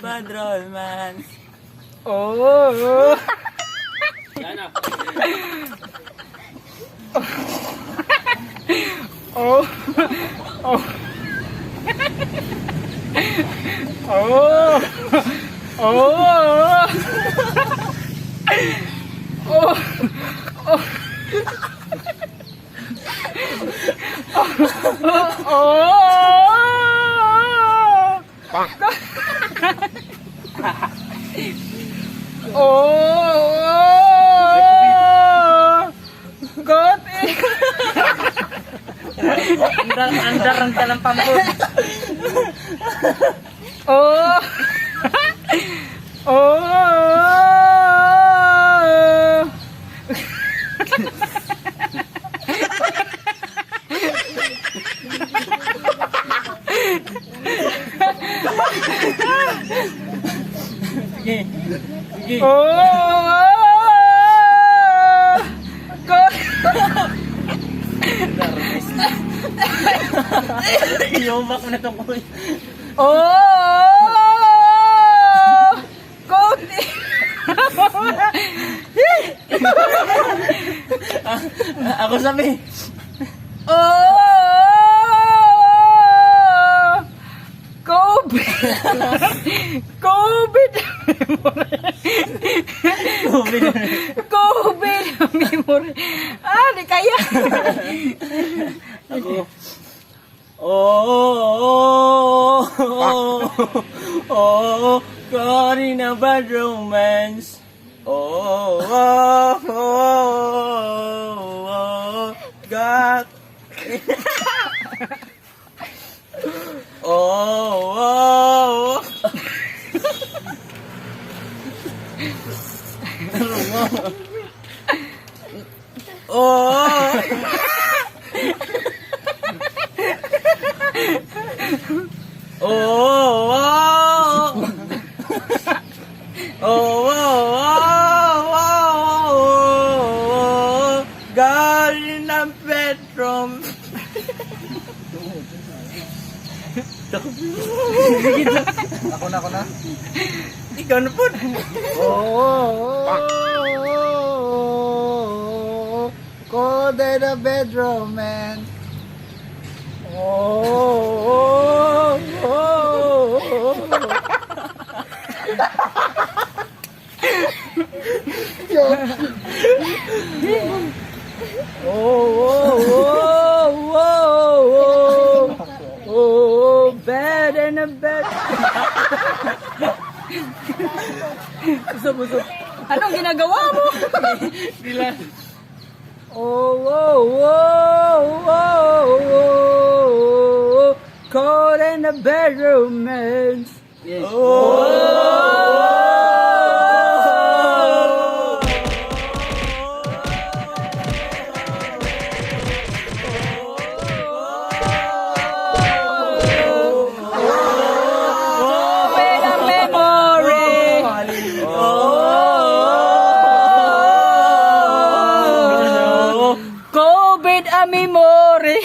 bad romance. Oh. Sana. Oh. Oh. Oh. Oh. Oh. Oh. Oh. Oh. Got it. Andar, andar ang talang pambot. Oh! Oh! Sige. Sige. Oh! Got Iyobak mo na itong kuy. Oh! Got Ako sabi. Oh! COVID! COVID! COVID. COVID memory. Ah, di kaya. Ako. Oh, oh, oh, oh, caught in a bad romance. Oh, got. Oh. Ano mo? Oh. Oh, oh, galing ng bedroom. Ako na, ako na. Ikaw na po. Oh, Called in a bedroom, man. Oh. Oh, oh, bed and a bed. Usap, usap. Anong ginagawa mo? Dila. Oh, caught in the bedroom, man. Oh! With a memory. Oh, COVID a memory.